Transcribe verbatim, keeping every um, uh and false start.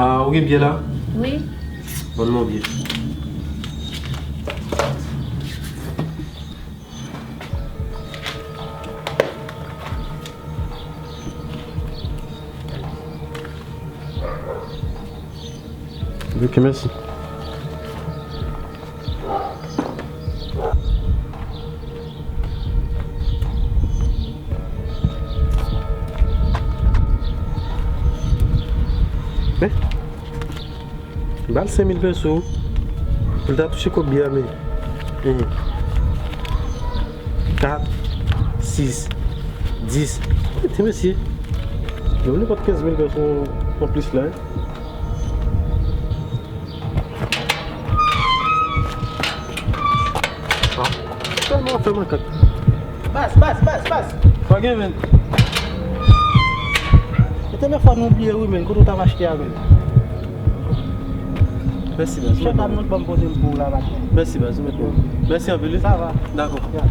Ah, ou gen biyè la? Wi. Ban m yon biyè. Ok, mèsi. Men, ba l senk mil peso pou l ta touche kòb biyè a, men. Kat, sis, dis. Ti mesye. Yo, nenpòt kenz mil peso anplis la, wi. Ah, tèlman w ap fè makak. Baz, baz, baz, baz. Pa gen, men. E te men fò nou bliye, wi, men. Kote w t ap achte a, men? Mèsi, baz. Chèk la, mwen ban m pote l pou w la, maten. Mèsi, baz. Ou mèt bon. Mèsi anpil, wi. Sa va. Dakò. Ya.